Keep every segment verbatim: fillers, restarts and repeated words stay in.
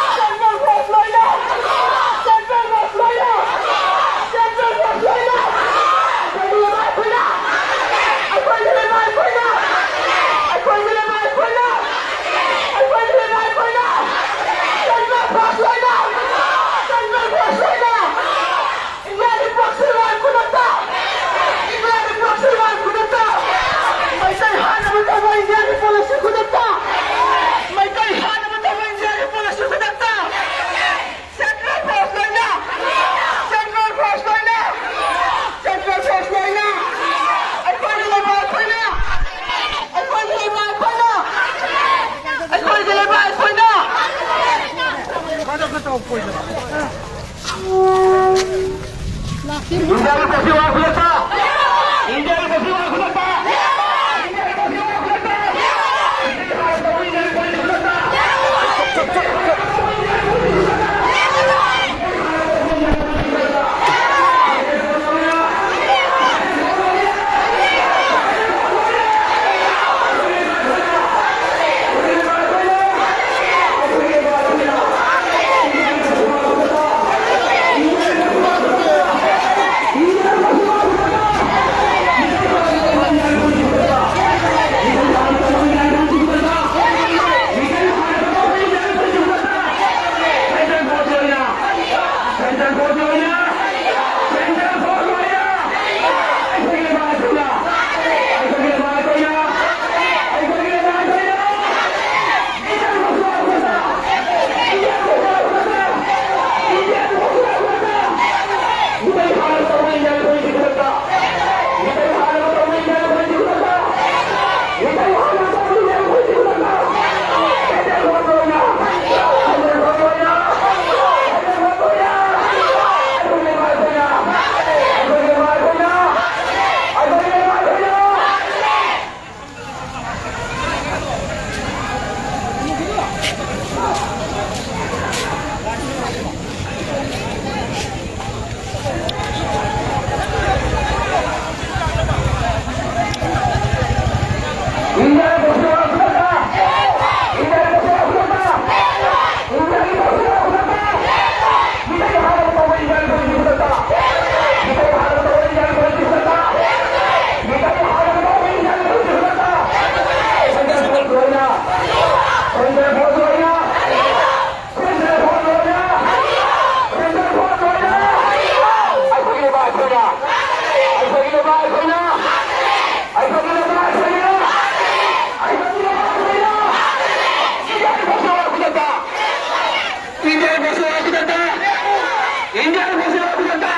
Central Force ꯂꯣꯏꯅ! Central Force ꯂꯣꯏꯅ! Central Force ꯂꯣꯏꯅ! ꯑꯩꯈꯣꯏꯒꯤ ꯂꯩꯕꯥꯛ ꯑꯩꯈꯣꯏꯅ! ꯑꯩꯈꯣꯏꯒꯤ ꯂꯩꯕꯥꯛ ꯑꯩꯈꯣꯏꯅ! ꯑꯩꯈꯣꯏꯒꯤ ꯂꯩꯕꯥꯛ ꯑꯩꯈꯣꯏꯅ! ꯏꯟꯗꯤꯌꯥꯒꯤ ꯄ꯭ꯔꯦꯁꯀꯤ ꯋꯥ ꯈꯨꯗꯛꯇ! ꯏꯟꯗꯤꯌꯥꯒꯤ ꯄ꯭ꯔꯦꯁꯀꯤ ꯋꯥ ꯈꯨꯗꯛꯇ! ꯐꯣꯔꯁ ꯋꯥ ꯈꯨꯗꯛꯇ! ꯏꯟꯗꯤꯌꯥꯟ ꯐꯣꯔꯁ ꯋꯥ ꯈꯨꯗꯛꯇ!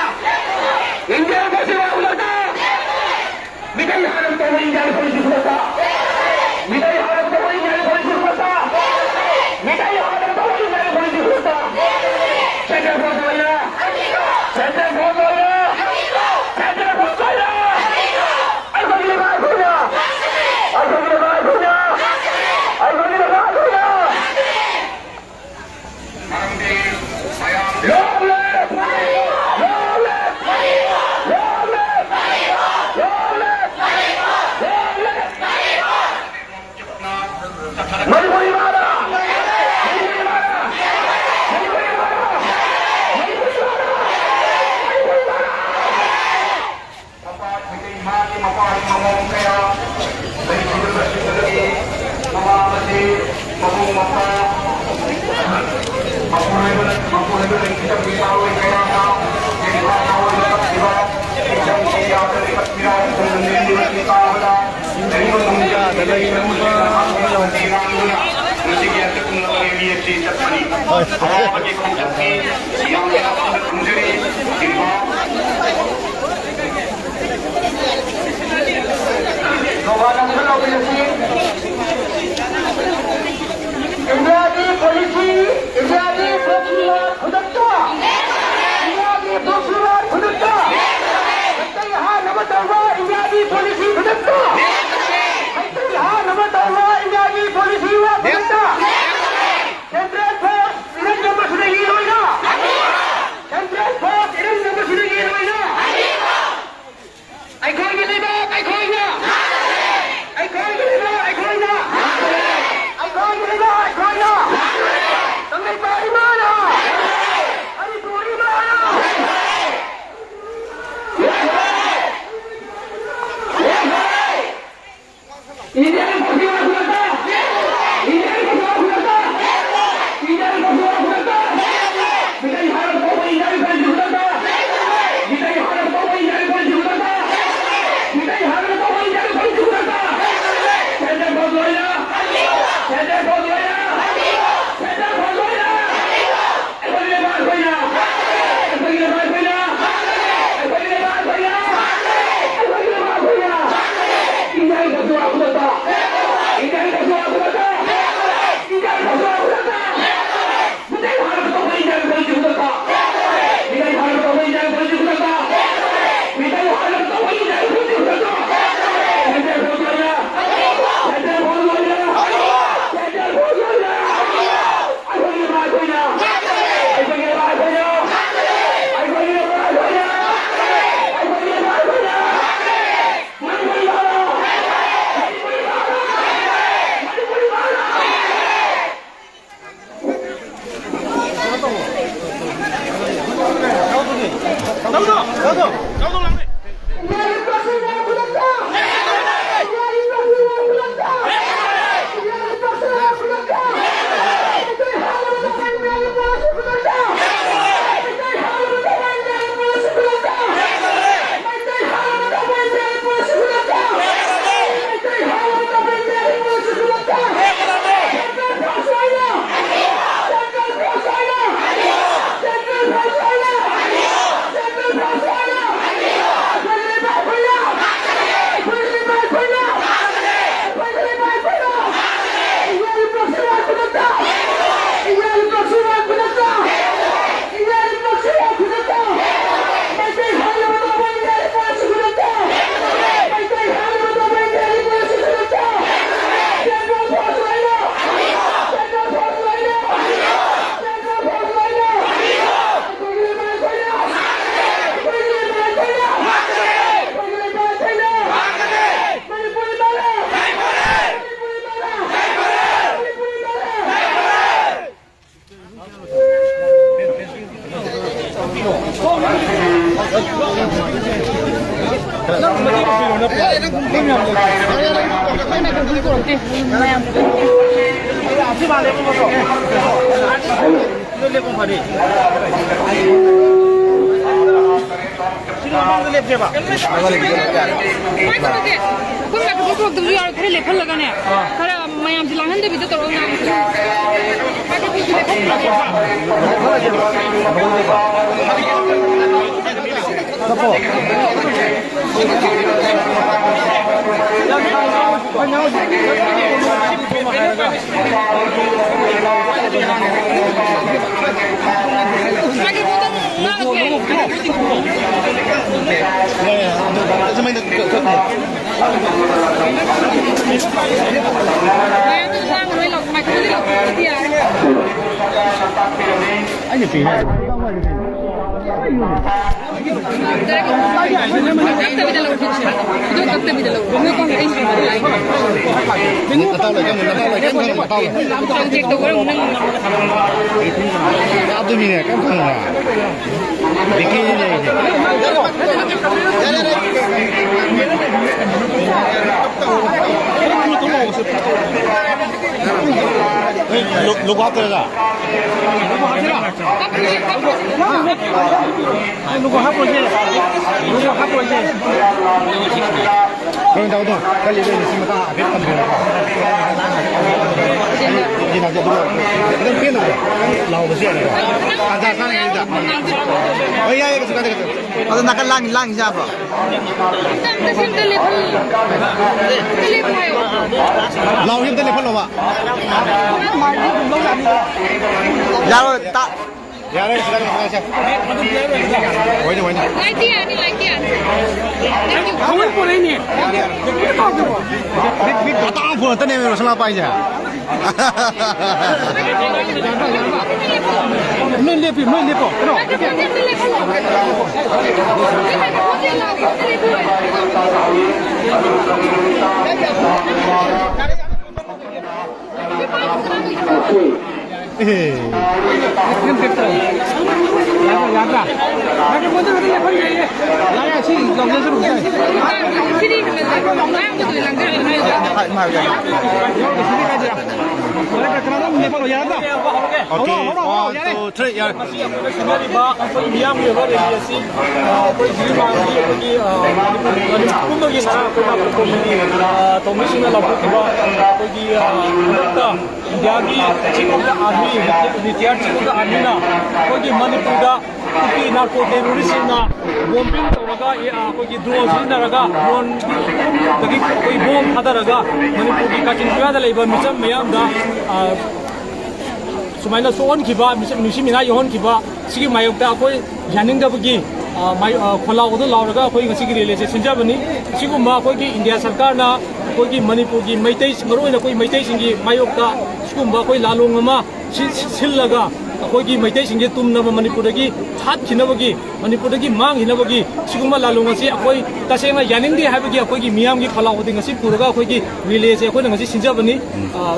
ꯏꯟꯗꯤꯌꯥꯟ ꯐꯣꯔꯁ ꯋꯥ ꯈꯨꯗꯛꯇ! ꯃꯤꯇꯩ ꯍꯥꯠꯅꯕ ꯇꯧꯕ ꯏꯟꯗꯤꯌꯥꯟ ꯐꯣꯔꯁ ꯈꯨꯗꯛꯇ! ꯃꯤꯇꯩ ꯍꯥꯠꯅꯕ ꯇꯧꯕ ꯏꯟꯗꯤꯌꯥꯟ ꯐꯣꯔꯁ ꯈꯨꯗꯛꯇ! ꯃꯤꯇꯩ ꯍꯥꯠꯅꯕ ꯇꯧꯕ ꯏꯟꯗꯤꯌꯥꯟ ꯐꯣꯔꯁ ꯈꯨꯗꯛꯇ! ꯁꯦꯟꯇ꯭ꯔꯦꯜ ꯐꯣꯔꯁ ꯑꯣꯏꯅ! ꯁꯦꯟꯇ꯭ꯔꯦꯜ ꯐꯣꯔꯁ ꯑꯣꯏꯅ! ꯁꯦꯟꯇ꯭ꯔꯦꯜ ꯐꯣꯔꯁ ꯑꯣꯏꯅ! ꯑꯩꯈꯣꯏꯒꯤ ꯂꯩꯕꯥꯛ ꯑꯩꯈꯣꯏꯅ! ꯑꯩꯈꯣꯏꯒꯤ ꯂꯩꯕꯥꯛ ꯑꯩꯈꯣꯏꯅ! ꯑꯩꯈꯣꯏꯒꯤ ꯂꯩꯕꯥꯛ ꯑꯩꯈꯣꯏꯅ! Long live! Long live! Long live! Long live! Long live! Manipuri ꯃꯥꯅ! ꯃꯅꯤꯄꯨꯔꯤ ꯃꯥꯅ! ꯃꯅꯤꯄꯨꯔꯤ ꯃꯥꯅ! ꯃꯅꯤꯄꯨꯔꯤ ꯃꯥꯅ! ꯃꯅꯤꯄꯨꯔꯤ ꯃꯥꯅ! ꯃꯄꯥ ꯃꯩꯇꯩ ꯏꯃꯥꯒꯤ ꯃꯄꯥꯒꯤ ꯃꯃꯣꯝ ꯀꯌꯥ ꯂꯩꯈꯤꯗꯕꯁꯤꯡꯗꯒꯤ ꯃꯃꯥ ꯑꯃꯗꯤ ꯃꯕꯨꯡ ꯃꯧꯄ꯭ꯋꯥ ꯃꯄꯨꯔꯣꯏꯕ ꯃꯄꯨꯔꯣꯏꯕ ꯂꯩꯈꯤꯗꯕꯒꯤ ꯃꯔꯣꯏ ꯀꯌꯥꯅ ꯌꯦꯟꯊꯥ ꯊꯑꯣꯏꯅ ꯀꯞꯈꯤꯕ ꯏꯆꯝ ꯏꯌꯥꯗ ꯀꯞꯈꯤꯕ ꯏꯆꯝ ꯅꯤꯡꯕꯒꯤ ꯇꯥꯕꯗ ꯂꯩꯕ ꯉꯝꯗꯕ ꯂꯩꯔꯝꯕ ꯃꯁꯤꯒꯤ ꯑꯀꯛꯅꯕ ꯔꯦꯂꯤ ꯑꯁꯤ ꯆꯠꯄꯅꯤ꯫ ꯑꯋꯥꯕꯒꯤ ꯈꯣꯡꯆꯠꯇꯤ ꯌꯥꯝꯅ ꯋꯥꯅ ꯈꯣꯡꯖꯔꯤ꯫ ꯏꯝꯐꯥꯜ ꯅꯣꯡꯕꯥꯜ ꯂꯝꯖꯤꯡ ꯂꯧꯕꯤꯔꯁꯤ꯫ ꯏꯟꯗꯤꯌꯥꯒꯤ ꯄꯣꯂꯤꯁꯤ, ꯏꯟꯗꯤꯌꯥꯒꯤ ꯄꯣꯂꯤꯁꯤ ꯈꯨꯗꯛꯇ! ꯏꯟꯗꯤꯌꯥꯒꯤ ꯄꯣꯂꯤꯁꯤ ꯈꯨꯗꯛꯇ! ꯃꯩꯇꯩ ꯍꯥꯠꯅꯕ ꯇꯧꯕ ꯏꯟꯗꯤꯌꯥꯒꯤ ꯄꯣꯂꯤꯁꯤ ꯈꯨꯗꯛꯇ! ꯃꯩꯇꯩ ꯍꯥꯠꯅꯕ ꯇꯧꯕ ꯏꯟꯗꯤꯌꯥꯒꯤ ꯄꯣꯂꯤꯁꯤ ꯈꯨꯗꯛꯇ! ꯁꯦꯟꯇ꯭ꯔꯦꯜ ꯐꯣꯔꯁ ꯏꯔꯝꯗꯝ ꯑꯁꯤꯗꯒꯤ ꯂꯣꯏꯅ! ꯁꯦꯟꯇ꯭ꯔꯦꯜ ꯐꯣꯔꯁ ꯏꯔꯝꯗꯝ ꯑꯁꯤꯗꯒꯤ ꯂꯣꯏꯅ! ꯑꯩꯈꯣꯏꯒꯤ ꯂꯩꯕꯥꯛ ꯑꯩꯈꯣꯏꯅ! ꯑꯩꯈꯣꯏꯒꯤ ꯂꯩꯕꯥꯛ ꯑꯩꯈꯣꯏꯅ! ꯁꯤꯗ ꯃꯃꯥꯡꯗ ꯂꯦꯞꯁꯦꯕ꯫ ꯁꯨꯃꯥꯏꯅ ꯇꯧꯔꯁꯦ, ꯑꯩꯈꯣꯏ ꯃꯥꯏꯀ꯭ꯔꯣꯐꯣꯟ ꯄꯨꯔꯛꯇꯕꯁꯨ ꯌꯥꯎꯔꯦ, ꯈꯔ ꯂꯦꯞꯍꯜꯂꯒꯅꯦ, ꯈꯔ ꯃꯌꯥꯝꯁꯦ ꯂꯥꯡꯍꯟꯗꯕꯤꯗ ꯇꯧꯔꯒ ꯉꯥꯡꯁꯦ꯫ ꯃꯥꯏꯀ꯭ꯔꯣꯐꯣꯟꯁꯦ ꯂꯦꯞꯍꯜꯂꯒꯦ꯫ ꯑꯩꯅ ꯄꯤꯔꯤ꯫ ꯅꯇꯥꯎ ꯂꯩ, ꯀꯩꯅꯣ, ꯅꯇꯥꯎ ꯂꯩ, ꯀꯩꯅꯣ, ꯅꯇꯥꯎ ꯂꯩ꯫ ꯃꯤꯅꯦ ꯀꯔꯝ ꯈꯪꯕ꯭ꯔꯥ? ꯕꯤꯀꯤꯅꯤꯅꯦ ꯑꯩꯁꯦ꯫ ꯂꯨ-, ꯂꯨ ꯍꯥꯞꯇ꯭ꯔꯒ? ꯂꯨ ꯍꯥꯞꯄꯣꯏꯁꯦ꯫ ꯂꯨ ꯍꯥꯞꯄꯣꯏꯁꯦ꯫ ꯀꯩꯅꯣ ꯇꯧꯗꯣ, ꯈꯜꯂꯤꯗꯣ ꯑꯩꯅ ꯁꯤ ꯃꯇꯥꯡ ꯍꯥꯏꯐꯦꯠ ꯇꯝꯕꯤꯔꯣꯀꯣ꯫ ꯌꯦꯟ ꯍꯥꯏꯁꯦ ꯑꯗꯨꯝ ꯈꯤꯇꯪ ꯄꯦꯟꯗꯕꯗꯣ, ꯈꯤꯇꯪ ꯂꯥꯎꯕꯁꯨ ꯌꯥꯏꯀꯣ꯫ ꯇꯥꯟꯖꯥ ꯆꯥꯔꯤꯉꯩꯁꯤꯗ꯫ ꯍꯣꯏ, ꯌꯥꯏꯌꯦ, ꯀꯩꯁꯨ ꯀꯥꯏꯗꯦ, ꯀꯩꯁꯨ ꯀꯥꯏꯗꯦ꯫ ꯑꯗꯣ ꯅꯥꯀꯟ ꯂꯥꯡ-, ꯂꯥꯡꯉꯤꯁꯦ ꯌꯥꯕ꯭ꯔꯣ? ꯑꯝꯇ ꯑꯝꯇ ꯁꯤ ꯑꯝꯇ ꯂꯦꯞꯍꯜꯂꯣ꯫ ꯑꯝꯇ ꯂꯦꯞꯄꯣ ꯍꯥꯏꯌꯣ꯫ ꯂꯥꯎꯔꯤ ꯑꯝꯇ ꯂꯦꯞꯍꯜꯂꯣꯕ꯫ ꯌꯥꯔꯣꯏ, ꯇ-, ꯌꯥꯔꯦ, ꯌꯥꯔꯦ, ꯌꯥꯔꯦ, ꯌꯥꯔꯦ꯫ ꯍꯣꯏꯅꯦ, ꯍꯣꯏꯅꯦ꯫ ꯂꯥꯏꯠꯇꯤ ꯌꯥꯅꯤ, ꯂꯥꯏꯠꯇꯤ ꯌꯥꯅꯤ꯫ ꯍꯧꯔꯛꯄꯗꯩꯅꯦ꯫ ꯑꯇꯥꯡꯕ ꯐꯣꯟ ꯉꯥꯛꯇꯅꯦꯃꯤ ꯔꯣꯁꯟꯂꯥꯜ ꯄꯥꯏꯁꯦ꯫ ꯅꯣꯏ ꯂꯦꯞꯄꯤ, ꯅꯣꯏ ꯂꯦꯞꯄꯣ꯫ ꯀꯩꯅꯣ? ꯑꯦ꯫ ꯌꯥꯗ꯭ꯔꯥ? ꯌꯥꯗ꯭ꯔꯥ? ꯌꯥꯗ꯭ꯔꯥ? ꯌꯥꯗ꯭ꯔꯥ? ꯁꯤ ꯂꯥꯎꯖꯁꯅꯨ꯫ ꯁꯤꯗꯤ ꯉꯥꯡꯕꯗꯣ ꯂꯥꯡꯖꯔꯛꯀꯅꯣ ꯍꯥꯏꯕ꯫ ꯍꯣꯔꯦꯟ ꯀꯅꯥꯅꯣꯝ ꯂꯦꯞꯍꯜꯂꯣ, ꯌꯥꯔꯗ꯭ꯔꯥ? Okay, ꯍꯧꯔꯣ, ꯍꯧꯔꯣ, ꯍꯧꯔꯣ, one, ꯌꯥꯔꯦ꯫ Two, three, ꯌꯥꯔꯦ꯫ ꯉꯁꯤ ꯑꯩꯈꯣꯏꯅ ꯁꯤꯟꯅꯔꯤꯕ ꯑꯩꯈꯣꯏ ꯃꯤꯌꯥꯝꯒꯤ ꯑꯣꯏꯕ rally ꯑꯁꯤ, ꯑ, ꯑꯩꯈꯣꯏ ꯍꯧꯖꯤꯛ ꯃꯥꯡꯒꯤ ꯑꯩꯈꯣꯏꯒꯤ, ꯑ, ꯃꯅꯤꯄꯨꯔ ꯄꯨꯝꯕꯒꯤ ꯅꯍꯥ ꯑꯩꯈꯣꯏ ꯅꯥꯄꯨ ꯀꯣꯃꯤꯇꯤ, ꯑ, ꯇꯧꯃꯤꯁꯤꯡꯅ ꯂꯥꯎꯊꯣꯛꯈꯤꯕ ꯑꯩꯈꯣꯏꯒꯤ, ꯑ, ꯍꯟꯗꯛꯇ ꯏꯟꯗꯤꯌꯥꯒꯤ Chief of the Army, retired Chief of the Armyꯅ ꯑꯩꯈꯣꯏꯒꯤ ꯃꯅꯤꯄꯨꯔꯗ ꯀꯨꯀꯤ narco terroristꯁꯤꯡꯅ bombing ꯇꯧꯔꯒ, ꯑ, ꯑꯩꯈꯣꯏꯒꯤ drone ꯁꯤꯖꯤꯟꯅꯔꯒ, droneꯗꯒꯤ ꯑꯩꯈꯣꯏ bomb ꯊꯥꯗꯔꯒ ꯃꯅꯤꯄꯨꯔꯒꯤ ꯀꯥꯆꯤꯟ ꯀꯣꯌꯥꯗ ꯂꯩꯕ ꯃꯤꯆꯝ ꯃꯌꯥꯝꯗ, ꯑ, ꯁꯨꯃꯥꯏꯅ ꯁꯣꯛꯍꯟꯈꯤꯕ, ꯃꯤꯆꯝ, ꯅꯨꯡꯁꯤ ꯃꯤꯅꯥ ꯌꯧꯍꯟꯈꯤꯕ, ꯁꯤꯒꯤ ꯃꯥꯌꯣꯛꯇ ꯑꯩꯈꯣꯏ ꯌꯥꯅꯤꯡꯗꯕꯒꯤ, ꯑ, ꯃꯥꯏ-, ꯑ, ꯈꯣꯜꯂꯥꯎ ꯑꯗꯨ ꯂꯥꯎꯔꯒ ꯑꯩꯈꯣꯏ ꯉꯁꯤꯒꯤ rallyꯁꯦ ꯁꯤꯟꯖꯕꯅꯤ꯫ ꯁꯤꯒꯨꯝꯕ ꯑꯩꯈꯣꯏꯒꯤ ꯏꯟꯗꯤꯌꯥ ꯁꯔꯀꯥꯔꯅ ꯑꯩꯈꯣꯏꯒꯤ ꯃꯅꯤꯄꯨꯔꯒꯤ ꯃꯩꯇꯩ, ꯃꯔꯨꯑꯣꯏꯅ ꯑꯩꯈꯣꯏ ꯃꯩꯇꯩꯁꯤꯡꯒꯤ ꯃꯥꯌꯣꯛꯇ ꯁꯤꯒꯨꯝꯕ ꯑꯩꯈꯣꯏ ꯂꯥꯂꯣꯡ ꯑꯃ ꯁꯤ-, ꯁꯤ-, ꯁꯤꯜꯂꯒ ꯑꯩꯈꯣꯏꯒꯤ ꯃꯩꯇꯩꯁꯤꯡꯁꯦ ꯇꯨꯝꯅꯕ, ꯃꯅꯤꯄꯨꯔꯗꯒꯤ ꯍꯥꯠꯈꯤꯅꯕꯒꯤ, ꯃꯅꯤꯄꯨꯔꯗꯒꯤ ꯃꯥꯡꯈꯤꯅꯕꯒꯤ ꯁꯤꯒꯨꯝꯕ ꯂꯥꯂꯣꯡ ꯑꯁꯤ ꯑꯩꯈꯣꯏ ꯇꯁꯦꯡꯅ ꯌꯥꯅꯤꯡꯗꯦ ꯍꯥꯏꯕꯒꯤ ꯑꯩꯈꯣꯏꯒꯤ ꯃꯤꯌꯥꯝꯒꯤ ꯈꯣꯜꯂꯥꯎ ꯑꯗꯨ ꯉꯁꯤ ꯄꯨꯔꯒ ꯑꯩꯈꯣꯏꯒꯤ rallyꯁꯦ ꯑꯩꯈꯣꯏꯅ ꯉꯁꯤ ꯁꯤꯟꯖꯕꯅꯤ꯫ ꯑ,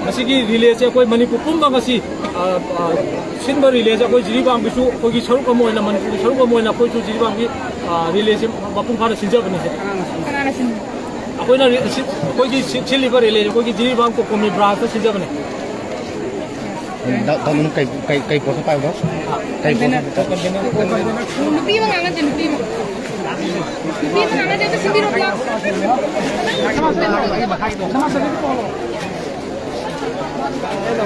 ꯃꯁꯤꯒꯤ ꯔꯤꯂꯦꯁꯦ ꯑꯩꯈꯣꯏ ꯃꯅꯤꯄꯨꯔ ꯄꯨꯝꯕ ꯉꯁꯤ, ꯑ, ꯑ, ꯁꯤꯟꯕ ꯔꯤꯂꯦꯁꯦ ꯑꯩꯈꯣꯏ ꯖꯤꯔꯤꯕꯥꯝꯒꯤꯁꯨ ꯑꯩꯈꯣꯏꯒꯤ ꯁꯔꯨꯛ ꯑꯃ ꯑꯣꯏꯅ, ꯃꯅꯤꯄꯨꯔꯒꯤ ꯁꯔꯨꯛ ꯑꯃ ꯑꯣꯏꯅ ꯑꯩꯈꯣꯏꯁꯨ ꯖꯤꯔꯤꯕꯥꯝꯒꯤ, ꯑ, ꯔꯤꯂꯦꯁꯦ ꯃꯄꯨꯡ ꯐꯥꯅ ꯁꯤꯟꯖꯕꯅꯤ꯫ ꯀꯅꯥꯅ ꯁꯤꯟ- ꯑꯩꯈꯣꯏꯅ ꯔꯤ-, ꯁꯤ-, ꯑꯩꯈꯣꯏꯒꯤ ꯁꯤ-, ꯁꯤꯜꯂꯤꯕ ꯔꯤꯂꯦꯁꯦ ꯑꯩꯈꯣꯏꯒꯤ ꯖꯤꯔꯤꯕꯥꯝ ꯀꯣꯀꯣꯃꯤ ꯕ꯭ꯔꯥꯟꯁꯇ ꯁꯤꯟꯖꯕꯅꯤ꯫ ꯗ-, ꯗ-, ꯅꯪ ꯀꯩ, ꯀꯩ, ꯀꯩ ꯄꯣꯠꯇ ꯄꯥꯏꯕꯅꯣ? ꯀꯩ ꯄꯣꯠꯇ? ꯅꯨꯄꯤ ꯑꯃ ꯉꯥꯡꯅꯁꯦ, ꯅꯨꯄꯤ ꯑꯃ꯫ ꯅꯨꯄꯤ ꯑꯃ ꯉꯥꯡꯅꯁꯦ, ꯑꯝꯇ ꯁꯤꯟꯕꯤꯔꯣ, ꯄꯨꯂꯞ꯫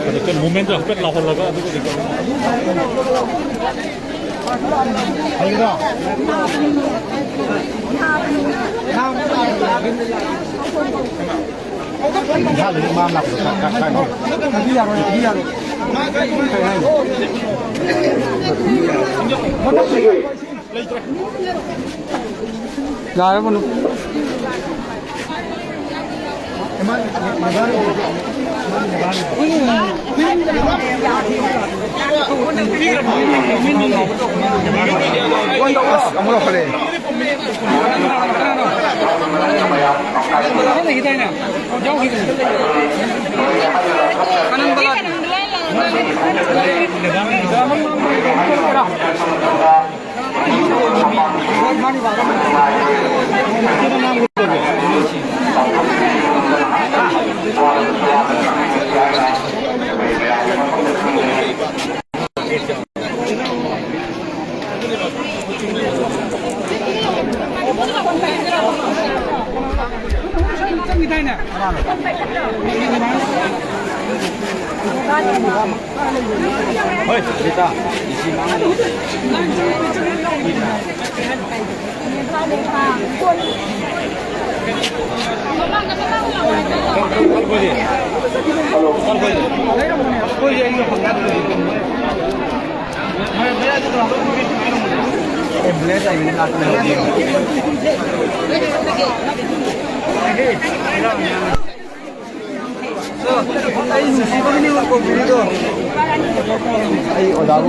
ꯍꯧꯖꯤꯛꯇꯤ ꯃꯣꯃꯦꯟꯗꯣ ꯍꯥꯏꯐꯦꯠ ꯂꯥꯎꯍꯜꯂꯒ ꯑꯗꯨꯒ ꯏꯝꯐꯥꯜꯗꯒꯤ ꯃꯥ ꯂꯥꯛꯄꯗꯣ ꯀꯥꯏ, ꯀꯥꯏ, ꯀꯥꯏꯅꯣ? ꯑꯗꯨ ꯌꯥꯔꯣꯏ, ꯑꯗꯨ ꯌꯥꯔꯣꯏ꯫ ꯌꯥꯔꯕꯅꯨ꯫ ꯑꯁ, ꯑꯃꯨꯛ ꯂꯧꯈꯠꯂꯛꯑꯦ꯫ ꯍꯣꯏ, ꯔꯤꯇꯥ, ꯏꯁꯤ ꯃꯥꯡꯉꯅꯤ꯫ ꯑꯩ ꯅꯨꯡꯁꯤꯕꯒꯤꯅꯦꯕ ꯀꯧꯕꯤꯔꯤꯗꯣ꯫ ꯑꯩ ꯑꯣꯖꯥꯕꯨ,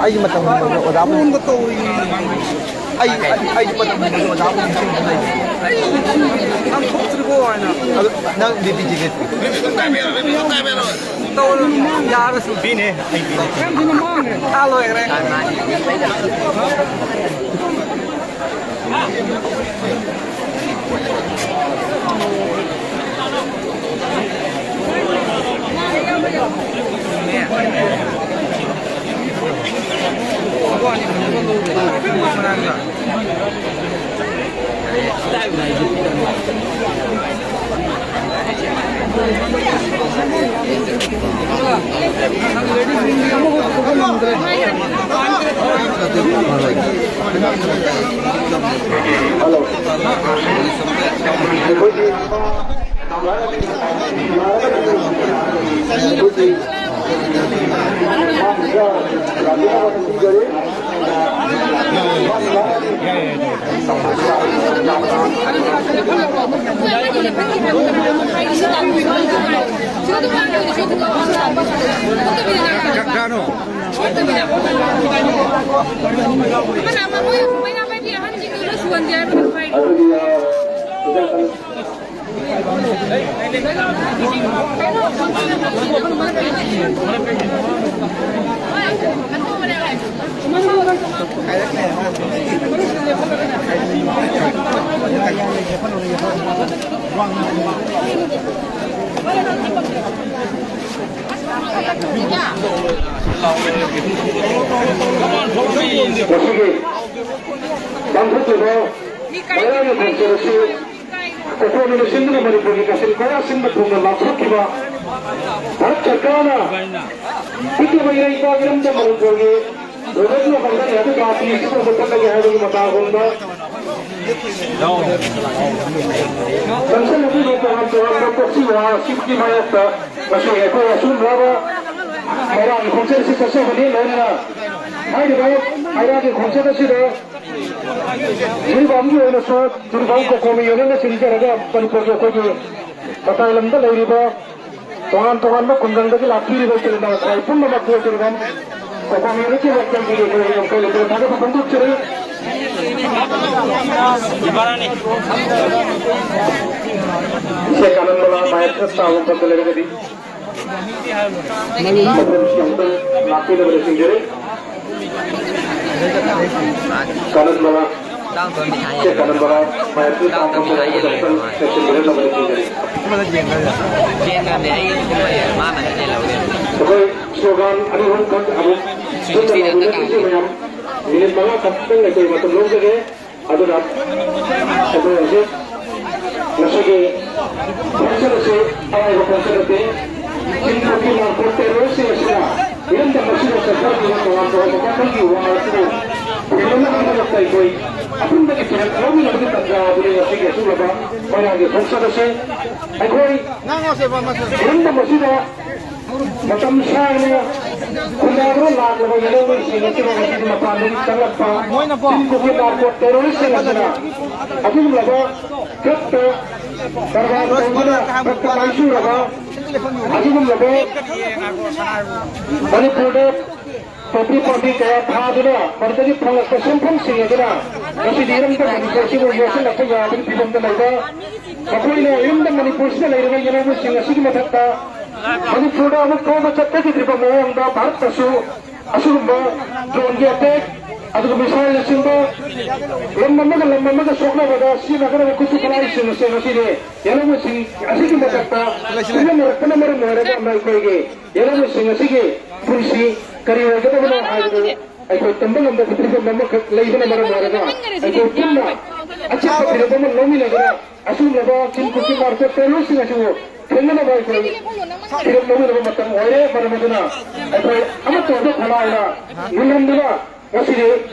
ꯑꯩꯒꯤ ꯃꯇꯝ ꯍꯦꯟꯕꯗ ꯑꯣꯖꯥꯕꯨ, ꯑꯩ, ꯑꯩ, ꯑꯩꯒꯤ ꯃꯇꯝ ꯍꯦꯟꯕꯗ ꯑꯣꯖꯥꯕꯨ ꯅꯤꯡꯁꯤꯡꯕ ꯂꯩ꯫ ꯅꯪ ꯊꯣꯛꯇ꯭ꯔꯤꯕꯣ ꯍꯥꯏꯅ꯫ ꯑꯗꯨ ꯅꯪ ꯕꯤ ꯄꯤ ꯇꯤꯀꯦꯠ ꯇꯧꯔꯨꯅꯨ, ꯌꯥꯔꯁꯨ꯫ ꯄꯤꯅꯦ, ꯑꯩ ꯄꯤꯅꯦ꯫ ꯅꯪ ꯁꯤꯅ ꯃꯥꯡꯉꯦ꯫ ꯊꯥ ꯂꯣꯏꯈ꯭ꯔꯦ꯫ ꯃꯁꯤꯒꯤ ꯄꯥꯡꯊꯣꯛꯂꯤꯕ ꯃꯩꯔꯥꯒꯤ ꯈꯣꯡꯆꯠ ꯑꯁꯤ ꯀꯣꯀꯣꯃꯤꯅ ꯁꯤꯟꯗꯨꯅ ꯃꯅꯤꯄꯨꯔꯒꯤ ꯀꯥꯆꯤꯟ ꯀꯣꯌꯥ ꯁꯤꯟꯕ ꯊꯨꯡꯅ ꯂꯥꯎꯊꯣꯛꯈꯤꯕ ꯚꯥꯔꯠ ꯁꯔꯀꯥꯔꯅ ꯄꯤꯛꯂꯤꯕ ꯏꯔꯩꯄꯥꯛ ꯏꯔꯝꯗꯝ ꯃꯅꯤꯄꯨꯔꯒꯤ ꯒꯣꯕꯔꯅꯔ ꯐꯪꯒꯅꯤ ꯑꯗꯨꯒ ꯄꯤ ꯑꯁꯤꯕꯨ ꯃꯨꯊꯠꯂꯒꯦ ꯍꯥꯏꯕꯒꯤ ꯃꯇꯥꯒꯨꯝꯕ ꯆꯪꯁꯤꯜꯂꯛꯂꯤꯕ ꯇꯣꯉꯥꯟ ꯇꯣꯉꯥꯟꯕ ꯀꯣꯛꯆꯤꯡ ꯋꯥ ꯑꯁꯤꯒꯤ ꯃꯥꯌꯣꯛꯇ ꯉꯁꯤ ꯑꯩꯈꯣꯏ ꯑꯁꯨꯝꯂꯕ ꯃꯩꯔꯥꯒꯤ ꯈꯣꯡꯆꯠ ꯑꯁꯤ ꯆꯠꯆꯕꯅꯤ꯫ ꯂꯣꯏꯅꯅ ꯍꯥꯏꯔꯤꯕ ꯃꯩꯔꯥꯒꯤ ꯈꯣꯡꯆꯠ ꯑꯁꯤꯗ ꯖꯤꯔꯤꯕꯥꯝꯒꯤ ꯑꯣꯏꯅꯁꯨ ꯖꯤꯔꯤꯕꯥꯝ ꯀꯣꯀꯣꯃꯤ ꯌꯨꯅꯤꯌꯟꯅ ꯁꯤꯟꯖꯔꯒ ꯃꯅꯤꯄꯨꯔꯒꯤ ꯑꯩꯈꯣꯏꯒꯤ ꯃꯇꯥꯏ ꯂꯝꯗ ꯂꯩꯔꯤꯕ ꯇꯣꯉꯥꯟ ꯇꯣꯉꯥꯟꯕ ꯈꯨꯡꯒꯪꯗꯒꯤ ꯂꯥꯛꯄꯤꯔꯤꯕ ꯏꯆꯤꯜ ꯏꯅꯥꯎ ꯈ꯭ꯋꯥꯏ ꯄꯨꯝꯅꯃꯛꯄꯨ ꯖꯤꯔꯤꯕꯥꯝ ꯀꯣꯀꯣꯃꯤ ꯌꯨꯅꯤꯌꯟꯒꯤ ꯃꯥꯏꯀꯩꯗꯒꯤ ꯑꯩꯈꯣꯏ ꯌꯥꯝ ꯊꯥꯒꯠꯄ ꯐꯣꯡꯗꯣꯛꯆꯔꯤ꯫ ꯁꯦ ꯀꯥꯅꯟ ꯕꯂꯥ ꯃꯥꯌꯦꯞꯇ ꯆꯥꯎꯕ ꯃꯐꯝꯗ ꯂꯩꯔꯒꯗꯤ ꯃꯐꯝꯁꯤ ꯑꯃꯨꯛꯇꯪ ꯂꯥꯛꯄꯤꯅꯕ ꯅꯤꯡꯁꯤꯡꯖꯔꯤ꯫ ꯀꯥꯅꯟ ꯕꯂꯥ, ꯁꯦ ꯀꯥꯅꯟ ꯕꯂꯥ ꯃꯥꯌꯦꯞꯇ ꯆꯥꯎꯕ ꯃꯐꯝꯗ ꯂꯩꯔꯒꯗꯤ ꯑꯃꯨꯛꯇꯪ ꯆꯦꯟꯁꯤꯟꯕꯤꯔꯛꯅꯕ ꯅꯤꯡꯁꯤꯡꯖꯔꯤ꯫ ꯑꯩꯈꯣꯏ ꯁ꯭ꯂꯣꯒꯥꯟ ꯑꯅꯤ ꯑꯍꯨꯝꯈꯛ ꯑꯃꯨꯛ ꯄꯨꯟꯅ ꯂꯥꯎꯃꯤꯟꯅꯁꯤ ꯃꯌꯥꯝ꯫ ꯃꯤꯅꯤꯠ ꯃꯉꯥ ꯈꯛꯇꯪ ꯑꯩꯈꯣꯏ ꯃꯇꯝ ꯂꯧꯖꯒꯦ꯫ ꯑꯗꯨꯅ ꯑꯩꯈꯣꯏ ꯍꯧꯖꯤꯛ ꯉꯁꯤꯒꯤ ꯐꯪꯁꯟ ꯑꯁꯤ ꯑꯔꯥꯏꯕ ꯐꯪꯁꯟ ꯅꯠꯇꯦ꯫ ꯆꯤꯡ ꯈꯨꯠꯀꯤ ꯂꯥꯟꯐꯝ ꯇꯦꯔꯣꯔꯤꯁꯁꯤꯡ ꯑꯁꯤꯅ ꯏꯔꯝꯗꯝ ꯑꯁꯤꯗ ꯆꯠꯊꯔꯛꯂꯤꯕ ꯇꯣꯉꯥꯟ ꯇꯣꯉꯥꯟꯕ ꯃꯈꯜꯒꯤ ꯋꯥ ꯑꯁꯤꯕꯨ ꯊꯦꯡꯅꯅꯕꯒꯤꯗꯃꯛꯇ ꯑꯩꯈꯣꯏ ꯑꯄꯨꯟꯕꯒꯤ ꯐꯤꯔꯦꯞ ꯂꯧꯃꯤꯟꯅꯕꯒꯤ ꯇꯥꯟꯖꯥ ꯑꯗꯨꯅꯤ ꯉꯁꯤꯒꯤ ꯑꯁꯨꯛꯂꯕ ꯃꯣꯏꯔꯥꯡꯒꯤ ꯐꯪꯁꯟ ꯑꯁꯤ ꯑꯩꯈꯣꯏ ꯏꯔꯝꯗꯝ ꯑꯁꯤꯗ ꯃꯇꯝ ꯁꯥꯡꯅ ꯈꯨꯟꯗꯥꯗꯨꯅ ꯂꯥꯛꯂꯕ ꯌꯦꯜꯍꯧꯃꯤꯁꯤꯡ ꯑꯁꯤꯅ ꯉꯁꯤꯗꯤ ꯃꯄꯥꯟꯗꯒꯤ ꯆꯪꯂꯛꯄ ꯃꯣꯏꯅꯀꯣ ꯆꯤꯡ ꯈꯨꯠꯀꯤ ꯅꯥꯔꯀꯣ ꯇꯦꯔꯣꯔꯤꯁꯁꯤꯡ ꯑꯁꯤꯅ ꯑꯗꯨꯒꯨꯝꯂꯕ ꯐꯠꯇ ꯀꯔꯕꯥꯔ ꯇꯧꯗꯨꯅ ꯐꯠꯇ ꯃꯥꯏꯆꯨꯔꯕ ꯑꯗꯨꯒꯨꯝꯂꯕ ꯃꯅꯤꯄꯨꯔꯗ ꯄꯣꯄꯤ ꯄꯥꯝꯕꯤ ꯀꯌꯥ ꯊꯥꯗꯨꯅ ꯃꯗꯨꯗꯒꯤ ꯐꯪꯂꯛꯄ ꯁꯦꯟꯐꯝꯁꯤꯡ ꯑꯗꯨꯅ ꯉꯁꯤꯗꯤ ꯏꯔꯝꯗꯝ ꯃꯅꯤꯄꯨꯔ ꯑꯁꯤꯕꯨ ꯌꯣꯛꯁꯤꯜꯂꯛꯄ ꯌꯥꯕꯒꯤ ꯐꯤꯕꯝꯗ ꯂꯩꯕ ꯃꯈꯣꯏꯅ ꯏꯔꯝꯗꯝ ꯃꯅꯤꯄꯨꯔꯁꯤꯗ ꯂꯩꯔꯤꯕ ꯌꯦꯜꯍꯧꯃꯤꯁꯤꯡ ꯑꯁꯤꯒꯤ ꯃꯊꯛꯇ ꯃꯅꯤꯄꯨꯔꯗ ꯑꯃꯨꯛ ꯐꯥꯎꯕ ꯆꯠꯊꯈꯤꯗ꯭ꯔꯤꯕ ꯃꯑꯣꯡꯗ ꯚꯥꯔꯠꯇꯁꯨ ꯑꯁꯤꯒꯨꯝꯕ ꯗ꯭ꯔꯣꯟꯒꯤ ꯑꯦꯇꯦꯛ, ꯑꯗꯨꯒ ꯃꯤꯁꯥꯏꯜꯅꯆꯤꯡꯕ ꯂꯝ ꯑꯃꯒ ꯂꯝ ꯑꯃꯒ ꯁꯣꯛꯅꯕꯗ ꯁꯤꯖꯤꯟꯅꯒꯗꯕ ꯈꯨꯠꯁꯨ ꯈꯨꯠꯂꯥꯏꯁꯤꯡ ꯑꯁꯦ ꯉꯁꯤꯗꯤ ꯌꯦꯜꯍꯧꯃꯤꯁꯤꯡ ꯑꯁꯤꯒꯤ ꯃꯊꯛꯇ ꯁꯤꯖꯤꯟꯅꯔꯛꯄꯅ ꯃꯔꯝ ꯑꯣꯏꯔꯒ ꯑꯩꯈꯣꯏꯒꯤ ꯌꯦꯜꯍꯧꯃꯤꯁꯤꯡ ꯑꯁꯤꯒꯤ ꯄꯨꯟꯁꯤ ꯀꯔꯤ ꯑꯣꯏꯒꯗꯕꯅꯣ ꯍꯥꯏꯕꯗꯨ ꯑꯩꯈꯣꯏ ꯇꯝꯕ ꯉꯝꯗꯕ ꯐꯤꯕꯝ ꯑꯃꯈꯛ ꯂꯩꯕꯅ ꯃꯔꯝ ꯑꯣꯏꯔꯒ ꯑꯩꯈꯣꯏ ꯄꯨꯟꯅ ꯑꯆꯦꯠꯄ ꯐꯤꯔꯦꯞ ꯑꯃ ꯂꯧꯃꯤꯟꯅꯗꯨꯅ ꯑꯁꯤꯒꯨꯝꯂꯕ ꯆꯤꯡ ꯈꯨꯠꯀꯤ ꯅꯥꯔꯀꯣ ꯇꯦꯔꯣꯔꯤꯁꯁꯤꯡ ꯑꯁꯤꯕꯨ ꯊꯦꯡꯅꯅꯕ ꯑꯩꯈꯣꯏ ꯐꯤꯔꯦꯞ ꯂꯧꯃꯤꯟꯅꯕ ꯃꯇꯝ ꯑꯣꯏꯔꯦ꯫ ꯃꯔꯝ ꯑꯗꯨꯅ ꯑꯩꯈꯣꯏ ꯑꯃꯠꯇ ꯑꯣꯏꯕ ꯈꯣꯜꯂꯥꯎꯅ ꯉꯝꯍꯟꯗꯨꯅ ꯉꯁꯤꯗꯤ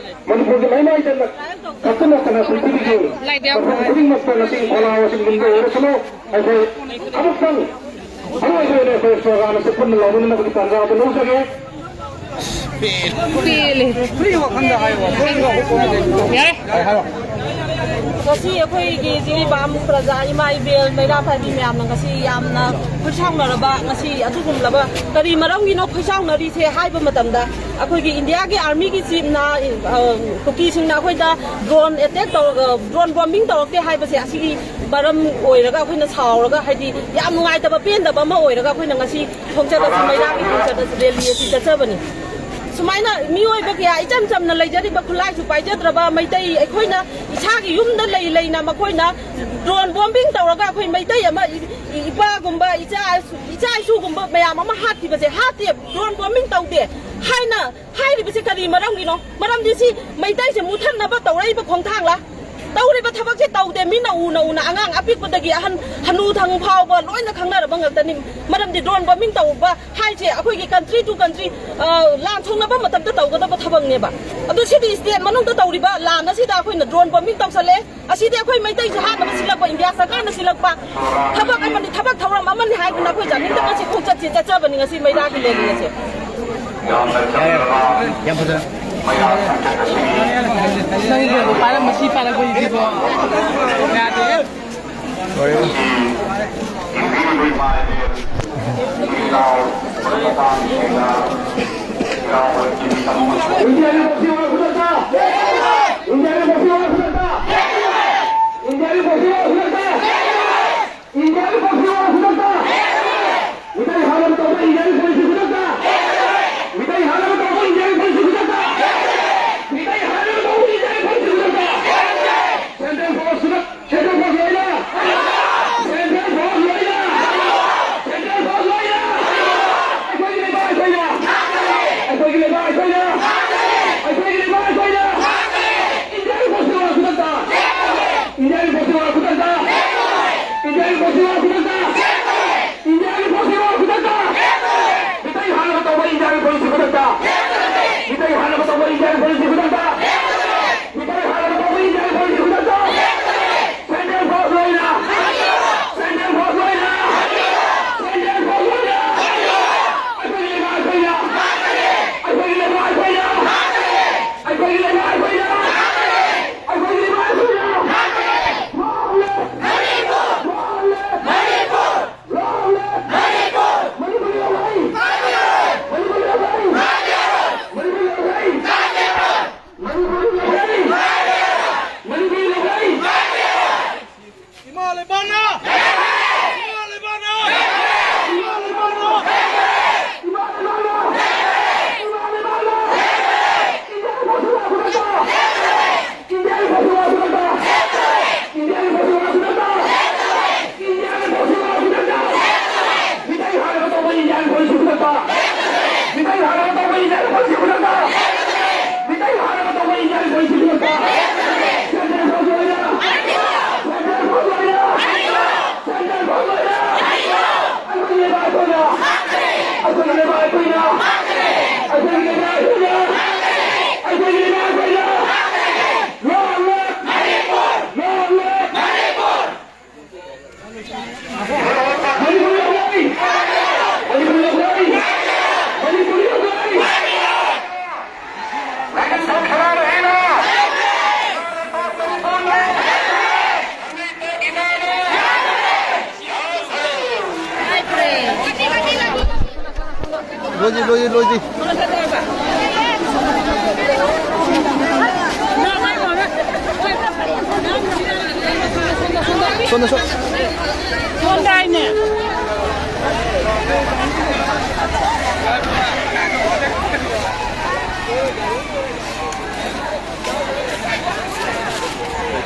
ꯃꯅꯤꯄꯨꯔꯒꯤ ꯃꯥꯏꯃꯥꯏꯗ ꯈꯛꯇ ꯅꯠꯇꯅ ꯄ꯭ꯔꯤꯊꯤꯕꯤꯒꯤ ꯃꯐꯝ ꯈꯨꯗꯤꯡꯃꯛꯇ ꯉꯁꯤ ꯈꯣꯜꯂꯥꯎ ꯑꯁꯤ ꯃꯨꯟꯕ ꯑꯣꯏꯔꯁꯅꯨ꯫ ꯑꯩꯈꯣꯏ ꯑꯃꯨꯛꯇꯪ ꯑꯔꯣꯏꯕ ꯑꯣꯏꯅ ꯑꯩꯈꯣꯏ ꯁ꯭ꯂꯣꯒꯥꯟ ꯑꯁꯤ ꯄꯨꯟꯅ ꯂꯥꯎꯃꯤꯟꯅꯕꯒꯤ ꯇꯥꯟꯖꯥ ꯑꯗꯨ ꯂꯧꯖꯒꯦ꯫ ꯄꯦꯜꯂꯦ꯫ ꯌꯥꯔꯦ꯫ ꯉꯁꯤ ꯑꯩꯈꯣꯏꯒꯤ ꯖꯤꯔꯤꯕꯥꯝ ꯄ꯭ꯔꯖꯥ, ꯏꯃꯥ ꯏꯕꯦꯜ, ꯃꯩꯔꯥ ꯄꯥꯏꯕꯤ ꯃꯌꯥꯝꯅ ꯉꯁꯤ ꯌꯥꯝꯅ ꯈꯣꯏꯁꯥꯎꯅꯔꯕ, ꯉꯁꯤ ꯑꯗꯨꯒꯨꯝꯂꯕ ꯀꯔꯤ ꯃꯔꯝꯒꯤꯅꯣ ꯈꯣꯏꯁꯥꯎꯅꯔꯤꯁꯦ ꯍꯥꯏꯕ ꯃꯇꯝꯗ, ꯑꯩꯈꯣꯏꯒꯤ ꯏꯟꯗꯤꯌꯥꯒꯤ ꯑꯥꯔꯃꯤꯒꯤ ꯆꯤꯞꯅ, ꯑ, ꯀꯨꯀꯤꯁꯤꯡꯅ ꯑꯩꯈꯣꯏꯗ ꯗ꯭ꯔꯣꯟ ꯑꯦꯇꯦꯛ ꯇꯧꯔꯒ, ꯗ꯭ꯔꯣꯟ ꯕꯣꯝꯕꯤꯡ ꯇꯧꯔꯛꯇꯦ ꯍꯥꯏꯕꯁꯦ, ꯑꯁꯤꯒꯤ ꯃꯔꯝ ꯑꯣꯏꯔꯒ ꯑꯩꯈꯣꯏꯅ ꯁꯥꯎꯔꯒ, ꯍꯥꯏꯗꯤ, ꯌꯥꯝ ꯅꯨꯡꯉꯥꯏꯇꯕ, ꯄꯦꯟꯗꯕ ꯑꯃ ꯑꯣꯏꯔꯒ ꯑꯩꯈꯣꯏꯅ ꯉꯁꯤ ꯈꯣꯡꯆꯠ ꯑꯁꯤ, ꯃꯩꯔꯥꯒꯤ ꯈꯣꯡꯆꯠ ꯑꯁꯤ, ꯔꯦꯂꯤ ꯑꯁꯤ ꯆꯠꯆꯕꯅꯤ꯫ ꯁꯨꯃꯥꯏꯅ ꯃꯤꯑꯣꯏꯕ ꯀꯌꯥ ꯏꯆꯝ ꯆꯝꯅ ꯂꯩꯖꯔꯤꯕ, ꯈꯨꯠꯂꯥꯏꯁꯨ ꯄꯥꯏꯖꯗ꯭ꯔꯕ ꯃꯩꯇꯩ ꯑꯩꯈꯣꯏꯅ ꯏꯁꯥꯒꯤ ꯌꯨꯝꯗ ꯂꯩ ꯂꯩꯅ ꯃꯈꯣꯏꯅ ꯗ꯭ꯔꯣꯟ ꯕꯣꯝꯕꯤꯡ ꯇꯧꯔꯒ ꯑꯩꯈꯣꯏ ꯃꯩꯇꯩ ꯑꯃ, ꯏ-, ꯏꯄꯥꯒꯨꯝꯕ, ꯏꯆꯥ, ꯏꯆꯥ ꯏꯁꯨꯒꯨꯝꯕ ꯃꯌꯥꯝ ꯑꯃ ꯍꯥꯠꯈꯤꯕꯁꯦ, ꯍꯥꯠꯇꯦ, ꯗ꯭ꯔꯣꯟ ꯕꯣꯝꯕꯤꯡ ꯇꯧꯗꯦ ꯍꯥꯏꯅ ꯍꯥꯏꯔꯤꯕꯁꯤ ꯀꯔꯤ ꯃꯔꯝꯒꯤꯅꯣ? ꯃꯔꯝꯗꯤ ꯁꯤ ꯃꯩꯇꯩꯁꯦ ꯃꯨꯊꯠꯅꯕ ꯇꯧꯔꯛꯏꯕ ꯈꯣꯡꯊꯥꯡꯂ? ꯇꯧꯔꯤꯕ ꯊꯕꯛꯁꯦ ꯇꯧꯗꯦ꯫ ꯃꯤꯅ ꯎꯅ ꯎꯅ, ꯑꯉꯥꯡ ꯑꯄꯤꯛꯄꯗꯒꯤ ꯑꯍꯟ ꯍꯅꯨ ꯊꯪ ꯐꯥꯎꯕ ꯂꯣꯏꯅ ꯈꯪꯅꯔꯕ ꯉꯥꯛꯇꯅꯤ꯫ ꯃꯔꯝꯗꯤ ꯗ꯭ꯔꯣꯟ ꯕꯣꯝꯕꯤꯡ ꯇꯧꯕ ꯍꯥꯏꯁꯦ ꯑꯩꯈꯣꯏꯒꯤ country to country, ꯑ, ꯂꯥꯟ ꯁꯣꯛꯅꯕ ꯃꯇꯝꯗ ꯇꯧꯒꯗꯕ ꯊꯕꯛꯅꯦꯕ꯫ ꯑꯗꯣ ꯁꯤꯗꯤ state ꯃꯅꯨꯡꯗ ꯇꯧꯔꯤꯕ ꯂꯥꯟ ꯑꯁꯤꯗ ꯑꯩꯈꯣꯏꯅ ꯗ꯭ꯔꯣꯟ ꯕꯣꯝꯕꯤꯡ ꯇꯧꯁꯜꯂꯦ꯫ ꯑꯁꯤꯗꯤ ꯑꯩꯈꯣꯏ ꯃꯩꯇꯩꯁꯨ ꯍꯥꯠꯅꯕ ꯁꯤꯜꯂꯛꯄ, ꯏꯟꯗꯤꯌꯥ ꯁꯔꯀꯥꯔꯅ ꯁꯤꯜꯂꯛꯄ ꯊꯕꯛ ꯑꯃꯅꯤ, ꯊꯕꯛ ꯊꯧꯔꯝ ꯑꯃꯅꯤ ꯍꯥꯏꯗꯨꯅ ꯑꯩꯈꯣꯏ ꯖꯥꯅꯤꯡꯗ ꯉꯁꯤ ꯈꯣꯡꯆꯠꯁꯦ ꯆꯠꯆꯕꯅꯤ, ꯉꯁꯤ ꯃꯩꯔꯥꯒꯤ ꯂꯦꯂꯤ ꯑꯁꯦ꯫ ꯌꯥꯝ ꯐꯖꯅ꯫ ꯅꯪꯒꯤ ꯀꯩꯅꯣ ꯄꯥꯏꯔꯝꯕ, ꯁꯤ ꯄꯥꯏꯔꯛꯄꯁꯤꯗꯤꯀꯣ ꯌꯥꯗꯦ꯫ ꯏꯟꯗꯤꯌꯥꯒꯤ ꯄꯥꯎꯃꯤ ꯑꯣꯏꯔꯕ ꯈꯨꯗꯛꯇ! ꯏꯟꯗꯤꯌꯥꯒꯤ ꯄꯥꯎꯃꯤ ꯑꯣꯏꯔꯕ ꯈꯨꯗꯛꯇ! ꯏꯟꯗꯤꯌꯥꯒꯤ ꯄꯥꯎꯃꯤ ꯑꯣꯏꯔꯕ ꯈꯨꯗꯛꯇ! ꯏꯟꯗꯤꯌꯥꯒꯤ ꯄꯥꯎꯃꯤ ꯑꯣꯏꯔꯕ ꯈꯨꯗꯛꯇ! ꯃꯤꯇꯩ ꯍꯥꯠꯅꯕ ꯇꯧꯕ ꯏꯟꯗꯤꯌꯥꯒꯤ ꯄꯨꯂꯤꯁꯀꯤ ꯈꯨꯗꯛꯇ! ꯃꯤꯇꯩ ꯍꯥꯠꯅꯕ ꯇꯧꯕ ꯏꯟꯗꯤꯌꯥꯒꯤ ꯄꯨꯂꯤꯁꯀꯤ ꯈꯨꯗꯛꯇ! ꯃꯤꯇꯩ ꯍꯥꯠꯅꯕ ꯇꯧꯕ ꯏꯟꯗꯤꯌꯥꯒꯤ ꯄꯨꯂꯤꯁꯀꯤ ꯈꯨꯗꯛꯇ! Central Force ꯈꯨꯗꯛ-, Central Force ꯂꯣꯏꯅ! Central Force ꯂꯣꯏꯅ! Central Force ꯂꯣꯏꯅ! ꯑꯩꯈꯣꯏꯒꯤ ꯂꯩꯕꯥꯛ ꯑꯩꯈꯣꯏꯅ! ꯑꯩꯈꯣꯏꯒꯤ ꯂꯩꯕꯥꯛ ꯑꯩꯈꯣꯏꯅ! ꯑꯩꯈꯣꯏꯒꯤ ꯃꯤꯇꯩ ꯐꯥꯅꯕ ꯇꯧꯕ ꯏꯟꯗꯤꯌꯥꯒꯤ ꯄꯣꯂꯤꯁꯤ ꯈꯨꯗꯛꯇ ꯁꯦꯟꯇꯔ ꯐꯥꯎꯕ ꯑꯣꯏꯅ, ꯁꯦꯟꯇꯔ ꯐꯥꯎꯕ ꯑꯣꯏꯅ, ꯁꯦꯟꯇꯔ ꯐꯥꯎꯕ ꯑꯣꯏꯅ ꯑꯩꯈꯣꯏꯒꯤ ꯂꯩꯕꯥꯛ ꯑꯩꯈꯣꯏꯅ, ꯑꯩꯈꯣꯏꯒꯤ ꯂꯩꯕꯥꯛ ꯑꯩꯈꯣꯏꯅ, ꯑꯩꯈꯣꯏꯒꯤ ꯂꯩꯕꯥꯛ ꯑꯩꯈꯣꯏꯅ, ꯑꯩꯈꯣꯏꯒꯤ ꯂꯩꯕꯥꯛ ꯑꯩꯈꯣꯏꯅ ꯂꯣ ꯑꯟꯂꯣꯛ! ꯂꯣ ꯑꯟꯂꯣꯛ! ꯃꯅꯤꯄꯨꯔ ꯂꯧꯒꯅꯤ! ꯃꯅꯤꯄꯨꯔ ꯂꯧꯒꯅꯤ! ꯃꯅꯤꯄꯨꯔ ꯂꯧꯒꯅꯤ! ꯂꯣꯏꯗꯤ, ꯂꯣꯏꯗꯤ, ꯂꯣꯏꯗꯤ꯫ ꯁꯣꯝꯗ, ꯁꯣꯝ-, ꯁꯣꯝꯗ ꯍꯥꯏꯅꯦ꯫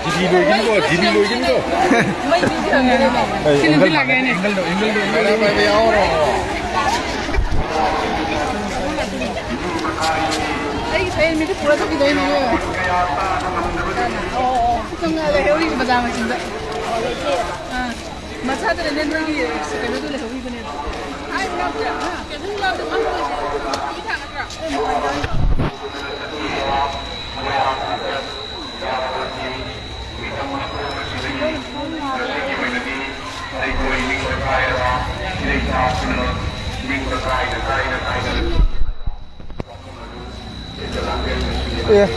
ꯖꯤꯕꯤ ꯂꯣꯏꯒꯅꯤꯀꯣ, ꯖꯤꯕꯤ ꯂꯣꯏꯒꯅꯤꯀꯣ꯫ ꯑꯩ ꯑꯦꯡꯒꯜ ꯃꯥꯟꯅꯗꯦ, ꯑꯦꯡꯒꯜꯗꯣ, ꯑꯦꯡꯒꯜꯗꯣ, ꯑꯦꯡꯒꯜꯗꯣ꯫ ꯑꯩ ꯉꯁꯥꯏ ꯃꯤꯗꯨ ꯄꯨꯔ ꯆꯠꯈꯤꯗꯣꯏꯅꯦ꯫ ꯑꯣ, ꯑꯣ, ꯑꯣ꯫ ꯁꯣꯝꯗ ꯂꯩꯍꯧꯔꯤꯕ ꯕꯖꯥꯔ ꯃꯆꯤꯟꯗ꯫ ꯑꯥ꯫ ꯃꯆꯥꯗꯨꯅꯅꯦ ꯅꯣꯏꯒꯤ ꯀꯩꯅꯣꯗꯨ ꯂꯩꯍꯧꯔꯤꯕꯅꯦꯕ꯫ ꯍꯥꯏꯕ ꯌꯥꯗ꯭ꯔꯥ? ꯍꯥ? ꯀꯩꯁꯨꯝ ꯌꯥꯎꯗꯦ, ꯐꯝꯃꯒ ꯂꯩꯁꯦ꯫ ꯃꯤ ꯊꯥꯡꯒꯗ꯭ꯔꯥ? ꯑꯦ꯫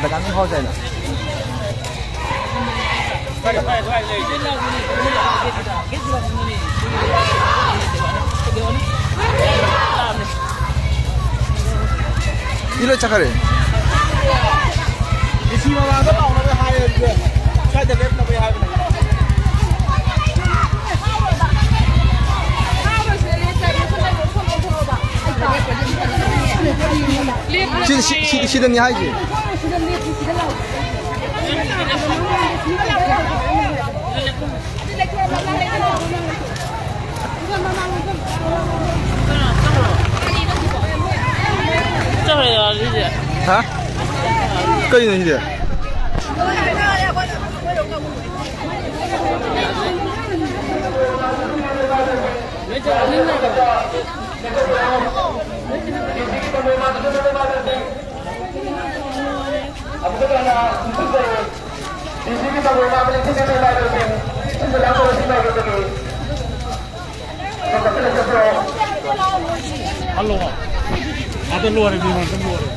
ꯕꯗꯥꯝꯗꯤ ꯍꯥꯎꯖꯥꯠꯅꯤ꯫ ꯃꯤ ꯂꯣꯏ ꯆꯠꯈ꯭ꯔꯦ꯫ ꯗꯤ ꯁꯤ ꯃꯃꯥꯡꯗ ꯂꯥꯎꯅꯕ ꯍꯥꯏꯌꯦ ꯑꯗꯨꯗ꯫ ꯁ꯭ꯋꯥꯏꯗ ꯂꯦꯞꯅꯕ ꯍꯥꯏꯕꯅꯦ꯫ ꯁꯤ, ꯁꯤ, ꯁꯤ, ꯁꯤꯗꯅꯤ ꯍꯥꯏꯁꯦ꯫ ꯍꯥ? ꯀꯩꯅꯣ ꯁꯤꯗꯤ? ꯍꯜꯂꯣ꯫ ꯑꯗ ꯂꯣꯏꯔꯦ, ꯃꯤꯉꯣꯟꯗ ꯂꯣꯏꯔꯦ꯫